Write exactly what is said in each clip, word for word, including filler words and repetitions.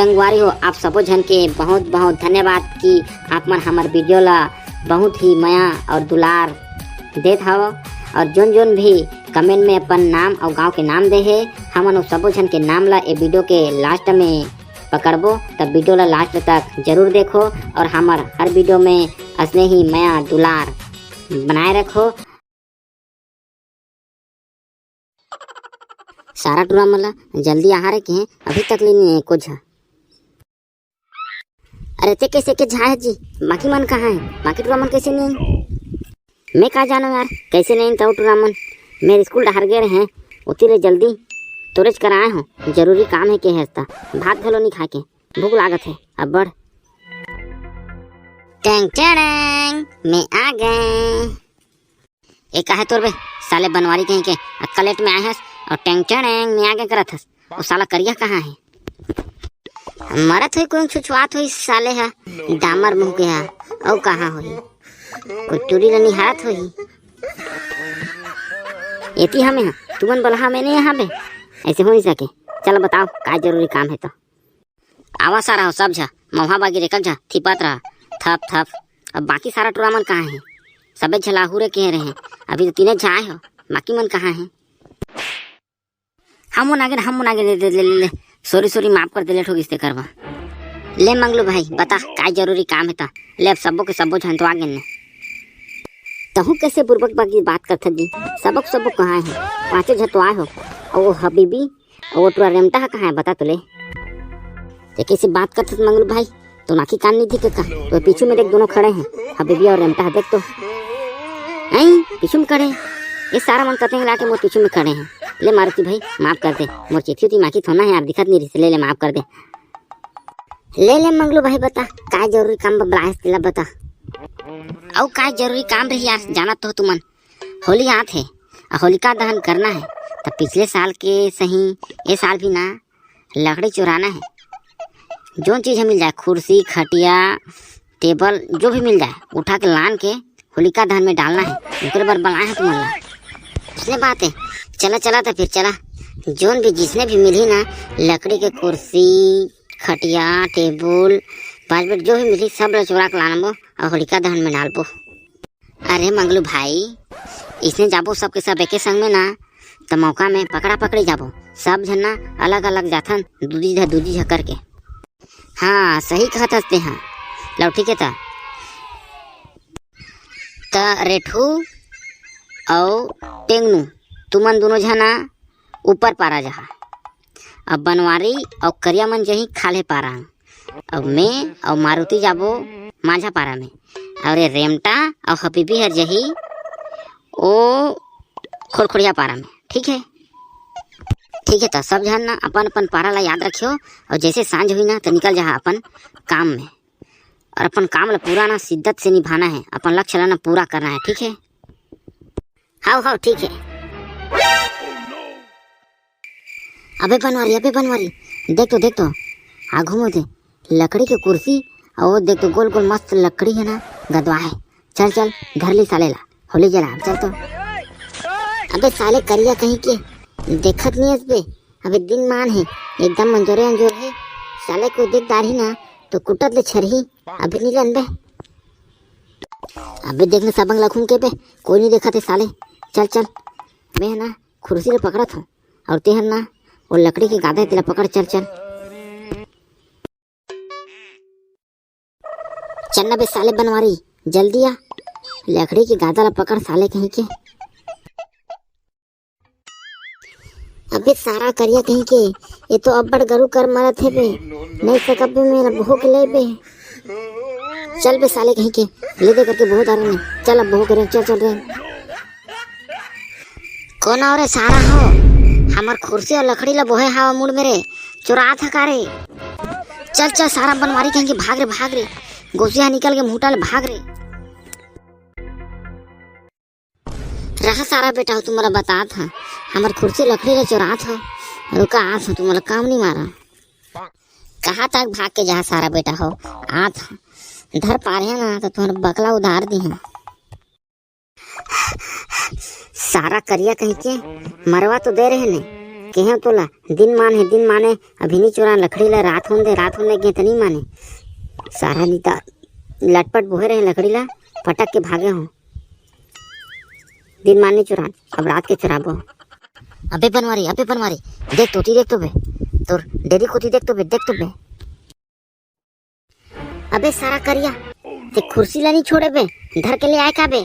संगवारी हो, आप सबो झन के बहुत बहुत धन्यवाद कि आप मन हमर वीडियो ला बहुत ही मया और दुलार देत हव। और जोन जोन भी कमेंट में अपन नाम और गांव के नाम दे हे, हमन वो सबो झन के नाम ला ए वीडियो के लास्ट में पकड़बो, तब वीडियो ला लास्ट तक जरूर देखो और हमर हर वीडियो में असने ही मया दुलार बनाए रखो। सारा टूरा मन ला जल्दी आहा रे, कहे अभी तक ले नहीं आए कुछ। अरे ते कैसे के झाए जी, बाकी मन कहाँ है? बाकी टूरा मन कैसे नहीं आए? मैं का जानो यार, कैसे नहीं तो टूरा मन। मेरे स्कूल डहर गए रहे, उती ले जल्दी तोरेज कर आए हो। जरूरी काम है के हस्ता, भात घलो नहीं खा के, भूख लागत है अब्बड़। टेंग टेंग, मैं आ गए। ए काहे तोर बे, साले बनवारी कहीं के, अक्का लेट में आए हस और टेंग टेंग में आगे करत हस। वो साला करिया कहाँ है? मरत होई कोई छुछुआत होई साले हा, डामर मुंह के हा, औ कहाँ होई? कोई टूरी ल निहारत होई। एती हमें हा, तुमन बलहा में नहीं यहाँ बे, ऐसे हो नहीं सके। चल बताओ, का जरूरी काम है तो? आवा सारा हो सब झा, मौहा बागी रेकल झा, थिपत रहा, थप थप। अब बाकी सारा टूरा मन कहाँ है? सबे झलाहू रे कह रहे हैं, अभी तो तीने झा आए हो, बाकी मन कहाँ है? हम नागे, हम नागे, ले, ले, ले, ले, ले। सॉरी, सॉरी, माफ कर दे, लेट हो गिस ते करवा। ले मंगलू भाई, बता, काय जरूरी काम है ता? ले, अब सबो के सबो झन तो आ गेन ने। तहू कैसे बुरबक बागी बात करथस जी? सबक सबो कहाँ है? पाँचों झन तो आए हो। और वो हबीबी, और वो टूरा रेमटा है कहाँ है? बता तो ले। ते कैसे बात करथस मंगलू भाई? तो नाकी कान नहीं दिखे का? तो पीछू में देख, दोनों खड़े हैं, हबीबी और रेमटा है, देख तो। हैं, पीछू में खड़े हैं। ये सारा मन कते ला के मोर पीछू में खड़े हैं। ले मारुति भाई, माफ कर दे, मोर चेथी उती माखी थोना है यार, दिखत नहीं रही, ले ले, माफ कर दे। ले ले मंगलू भाई, बता, काय जरूरी काम बा, बुलाए हस तेला बता। अउ काय जरूरी काम रही यार, जानत तो तुमन, होली आत है, आ होलिका दहन करना है, त पिछले साल के सही, ए साल भी ना, लकड़ी चुराना है। जोन चीज ह मिल जाए, कुर्सी, खटिया, टेबल, जो भी मिल जाए, उठा के लान के होलिका दहन में डालना है। ओकरे बर बलाए हैं तुमन ला। इसने बात है, चला, चला तो फिर चला। जोन भी, जिसने भी मिली ना, लकड़ी के कुर्सी, खटिया, टेबुल, बाज बेड जो भी मिली, सब ला चुरा के लानबो और होलिका दहन में डालबो। अरे मंगलू भाई, इसने जाबो सबके सब एके संग में ना, त मौका में पकड़ा पकड़ी जाबो। सब झन ना अलग अलग जाथन, दूजी झ-, दूजी झ करके। हाँ, सही कहत हस ते, हाँ, लौठी के त। त रेठू अउ टेंगनू, तुमन दोनों झना ऊपर पारा जहा। अब बनवारी अउ करिया मन जही खाल्हे पारा। अब मैं अउ मारुति जाबो माझा पारा में। अउ ये रेमटा अउ हबीबी हर जही ओ खोरखोरिया पारा में। ठीक है? ठीक है, त सब झन ना अपन अपन पारा ला याद रखियो। अउ जैसे सांझ हुई ना, त निकल जहा अपन काम में। अउ अपन काम ला पूरा ना शिद्दत से निभाना है, अपन लक्ष्य ला ना पूरा करना है, ठीक है? हाव, हाव, ठीक है। अबे बनवारी, अबे बनवारी, देख तो, देख तो, आगू में दे, लकड़ी के कुर्सी, अउ वो देख तो, गोल गोल मस्त लकड़ी है ना, गदवा है। चल, चल, धर ली साले ला, होली जला, चल तो। अबे साले करिया कहीं के, देखत नहीं हस बे, अबे दिन मान है, एकदम अंजोरे अंजोर है, साले को देख डारही ना, तो कुटत ले छरही, अभी नहीं लन बे। अबे देख ना सबंग लखुम के बे, कोई नहीं देखत है साले। चल, चल, मैं है ना, कुर्सी ले पकड़त हूँ, अउ ते हर ना, वो लकड़ी के गादा तेला पकड़, चल, चल। चल ना बे साले बनवारी, जल्दी आ, लकड़ी के गादा ला पकड़ साले कहीं के। अबे सारा करिया कहीं के, ये तो अब्बड़ गरु कर मरत है बे, नहीं सकब बे, मेरा भूख ले बे। चल बे साले कहीं के, ले दे करके बहुत आ रहे हैं। चल अब बहुत करे, चल, चल रे। कौन हो रे सारा हो? हमर कुर्सी अउ लकड़ी ला बोहे हवा मुड़ मेरे, चुरात ह का रे? चल चल सारा बनवारी कहीं के भाग रे, भाग रे। गोसिया निकल के मुहटा ले भाग रे। रहा सारा बेटा हो, तुम्हारा बतात ह, हमर कुर्सी लकड़ी ला चुरात ह। रुका आत ह, तुम्हारा काम नहीं मारा। कहाँ तक भाग के जहा सारा बेटा हो, आत ह। धर पारे ना तो तुम्हारा बकला उधार दी ह। सारा करिया कहीं के मरवा तो दे रहे ने, केहेंव तोला, दिन मान हे, दिन मान हे, अभी नी चुरान लकड़ी ला, रात होन दे, रात होन दे, के त नी माने। सारा नीता लटपट बोहे रहे लकड़ी ला, पटक के भागे हों। दिन मान नी चुरान, अब रात के चुराबो। अबे बनवारी, अबे बनवारी, देख तोती देख तो बे, तोर डेरी कोती देख तो बे, देख तो बे। अबे सारा करिया, ते खुर्सी ला नी छोड़े बे, धर के ले आए का बे?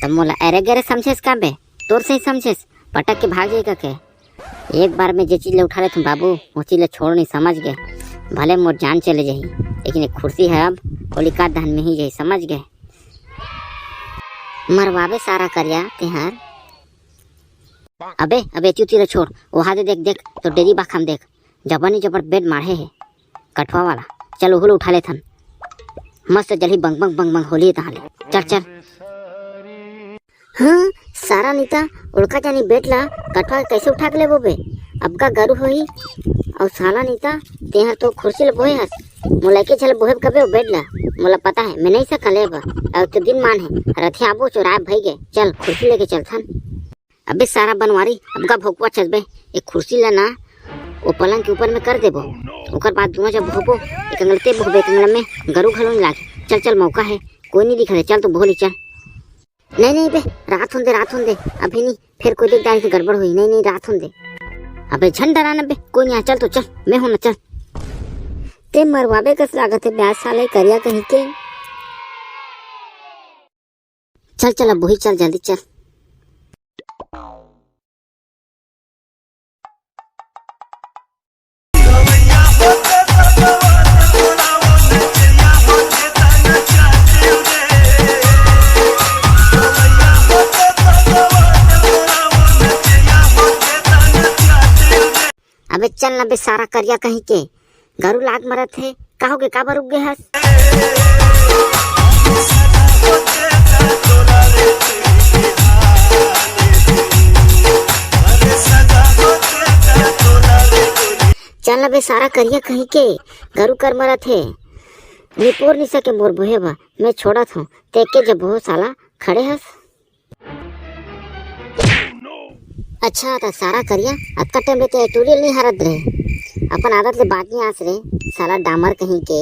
त मोला एरे गेरे समझेस का बे? तोर सही समझेस, पटक के भाग जाही कहिके। एक बार में जे चीज ला उठा लेथों बाबू, वो चीज ला छोड़ नी, समझ गे। भले मोर जान चले जाही, लेकिन ये खुर्सी हे अब, ओली का दहन में ही जाही, समझ गे। मरवाबे सारा करिया तेहर। अबे, अबे चुती ला छोड़, ओहा दे देख, देख, तोर डेरी बाखा म देख। जबर नी जबर बेड माढ़े हे, कठवा वाला। चल, ओहू ला उठा लेथन। मस्त जलही बंग बंग बंग बंग होली तहाँ ले। चल, चल। हाँ, सारा नीता, ओलका जानी बेड ला कठवा कइसे उठा के लेबो बे? अब का गरू होही? अउ साला नीता, तेहर तो खुर्सी ला बोहे हस, मोला एके झन ला बोहे कबे ओ बेड ला? मोला पता हे, मैं नी सकन लेबा। अउ तो दिन मान हे, रथे आबो चोराय भई गे। चल, खुर्सी लेके चलथन। अबे सारा बनवारी, अब का भोकवा चलबे, एक खुर्सी ला ना, वो पलंग के ऊपर में कर देबो। ओकर बाद दूनों जब भोकबो, एक अंगल ते भोकबे, एक अंगल में गरू घलो नी लागे। चल, चल, मौका हे, कोई नी दिखा दे, चल तो भोली चल। नहीं, नहीं बे, रात होन दे, रात होन दे, अभी नी, फेर कोई देख डारी त गड़बड़ होही। नहीं, नहीं, रात होन दे। अबे झन डरा ना बे, कोई नी आ, चल तो चल, मैं हों ना, चल। ते मरवाबे कस लागत हे ब्याज साले करिया कहीं के। चल, चल, अब वही चल, जल्दी चल। अबे चल ना बे सारा करिया कहीं के, गरू लाग मरत हे, का होगे, काबर रुक गे हस? चल ना बे सारा करिया कहीं के, गरू कर मरत हे। निपोर निशा के मोर बोहे बा, मैं छोड़त हों, ते के जब हो साला खड़े हस। अच्छा, त सारा करिया, अतका टाइम ले ते टूरी ल नी हारत रहे। अपन आदत ले बाज नी आस रे, साला डामर कहीं के।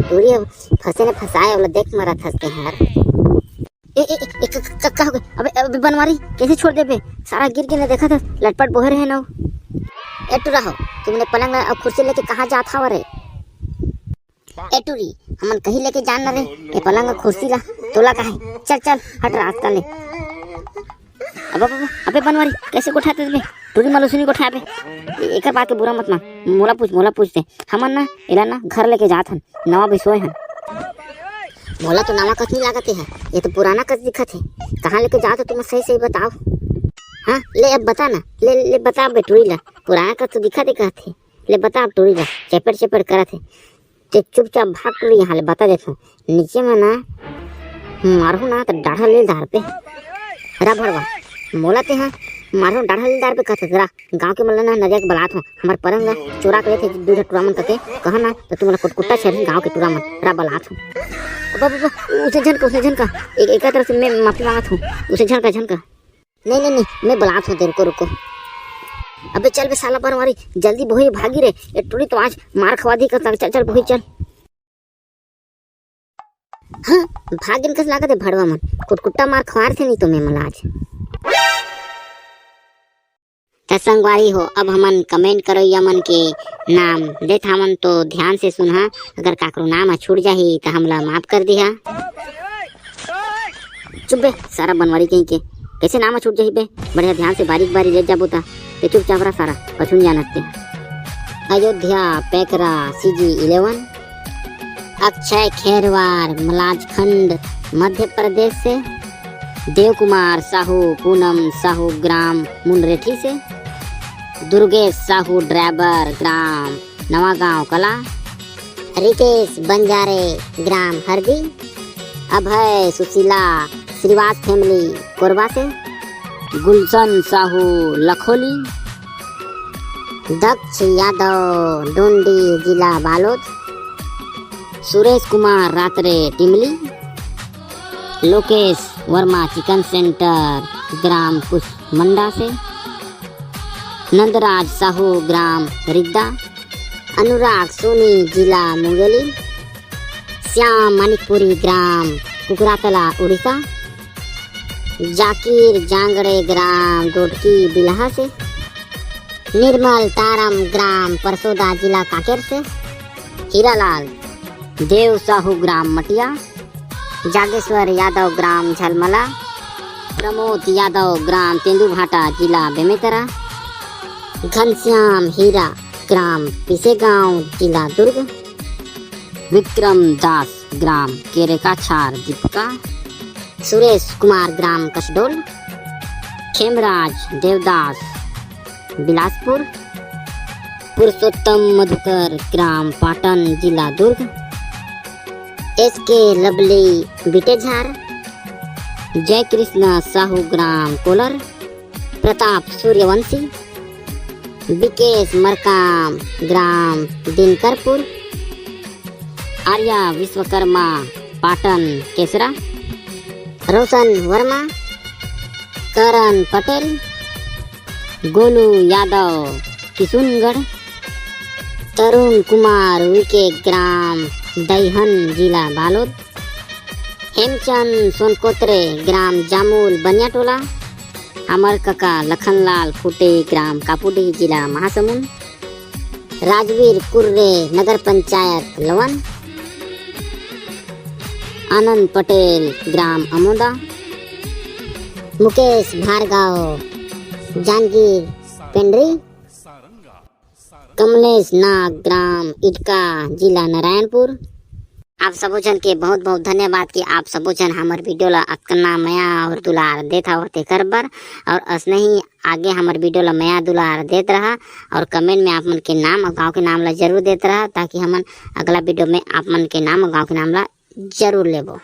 टूरी अब फंसे ने फंसाए, ओला देख मरत हस तेहर। ए, ए, ए, ए, क-, क-, का हो गे? अबे, अबे बनवारी, कइसे छोड़ देबे? सारा गिर गे ना, देखत हस, लटपट बोहे रहे ना। ए टूरा हो, तुमने पलंग अउ खुर्सी लेके कहाँ जात हव रे? ए टूरी, हमन कहीं लेके जान न रे, ए पलंग अउ खुर्सी ला, तोला काहे? चल, चल, हट रास्ता ले। अबे, अबे, अबे बनवारी, कइसे गोठाते बे? टूरी मलूसनी गोठाबे। ए-, एकर बात के बुरा मत मान, मोला पूछ, मोला पूछ दे। हमन ना, एला ना घर लेके जात हन, नवा बिसोए हन। मोला तो नवा कस नी लागत हे, ये तो पुराना कस दिखत हे। कहाँ लेके जात हो तुम, सही सही बताओ। हाँ, ले अब बता ना, ले, ले बता बे टूरी ला, पुराना कस तो दिखत हे कहत हे। ले बता अब टूरी ला, चेपेड़ चेपेड़ करत हे। ते चुपचाप भाग टूरी यहाँ ले, बता देथों। नीचे में ना मारहूँ ना त डाढ़ा ले डार पे। रा भड़वा, मोला तेहा मारहूँ डाढ़ा ले डार पे कहत हस रा। गाँव के मन ला ना नरिया के बलात हों, हमर पलंग ला चोरा के लेथे दू झन टूरा मन कके, कहा ना त तुमन ला कुटकुट्टा छेरही गाँव के टूरा मन। रा बलात हों। बाबा, बाबा, उसे झन का, उसे झन का, एक, एक तरफ से मैं माफी मांगत हों, उसे झन का, झन का। नहीं, नहीं, नहीं, मैं बलात हों ते, रुको, रुको। अबे चल बे साला बनवारी, जल्दी बोही भागी रे, ये टूरी तो आज मार खवा दी कसम, चल, चल, बोही चल। हाँ, भागिन कस लागत हे भड़वा मन, कुटकुट्टा मार खवार थे नहीं तो मैं मला आज। त संगवारी हो, अब हमन comment करोइया मन के नाम देत हावन, तो ध्यान से सुनहा, अगर काकरो नाम ह छूट जाही त हमला माफ कर दिहा। चुप बे, सारा बनवारी कहीं के। कइसे नाम छूट जाही बे? बढ़िया ध्यान से बारीक बारी ले जाबो ता। ते चुपचाप रह सारा, पछुन जाना ते। Ayodhya, Paikra, C G eleven। अक्षय खेरवार, मलाजखंड, मध्य प्रदेश से। देव कुमार साहू, पूनम साहू, ग्राम मुनरेठी से। दुर्गेश साहू, ड्राइवर, ग्राम नवागांव कला। रितेश बंजारे, ग्राम हरदी। अभय सुशीला, श्रीवास family, कोरबा से। गुलशन साहू, लखोली। दक्ष यादव, डोंडी, जिला बालोद। सुरेश कुमार रात्रे, टिमली। लोकेश वर्मा, चिकन सेंटर, ग्राम कुसमंडा से। नंदराज साहू ग्राम रिद्दा, अनुराग सोनी जिला मुंगेली, श्याम मणिपुरी ग्राम कुकरातला उड़ीसा, जाकिर जांगड़े ग्राम डोडकी बिलहा से, निर्मल तारम ग्राम परसोदा जिला कांकेर से, हीरालाल देव साहू ग्राम मटिया, जागेश्वर यादव ग्राम झलमला, प्रमोद यादव ग्राम तेंदुभाटा जिला बेमेतरा, घनश्याम हीरा ग्राम पिसेगांव जिला दुर्ग, विक्रम दास ग्राम केरेकाछार दीपका, सुरेश कुमार ग्राम कसडोल, खेमराज देवदास बिलासपुर, पुरुषोत्तम मधुकर ग्राम पाटन जिला दुर्ग, एस के लवली बिटेझार, जय कृष्णा साहू ग्राम कोलर, प्रताप सूर्यवंशी, विकेश मरकाम ग्राम दिनकरपुर, आर्या विश्वकर्मा पाटन केसरा, रोशन वर्मा, करण पटेल, गोलू यादव किशुनगढ़, तरुण कुमार उइके ग्राम दैहन जिला बालोद, हेमचंद सोनकोत्रे ग्राम जामुल बनियाटोला, अमर कका लखनलाल फुटे ग्राम कापुडी जिला महासमुंद, राजवीर कुर्रे नगर पंचायत लवन, आनंद पटेल ग्राम अमोदा, मुकेश भार्गव जांजगीर पेंडरी, कमलेश नाग ग्राम इटका जिला नारायणपुर। आप सबो झन के बहुत बहुत धन्यवाद कि आप सबो झन हमर वीडियो ला अतना मया और दुलार देत हव तेकर बर। और असने ही आगे हमर वीडियो ला मया दुलार देत रहा और कमेंट में आप मन के नाम और गांव के नाम ला जरूर देत रहा, ताकि हमन अगला वीडियो में आप मन के नाम और गांव के नाम ला जरूर लेबो।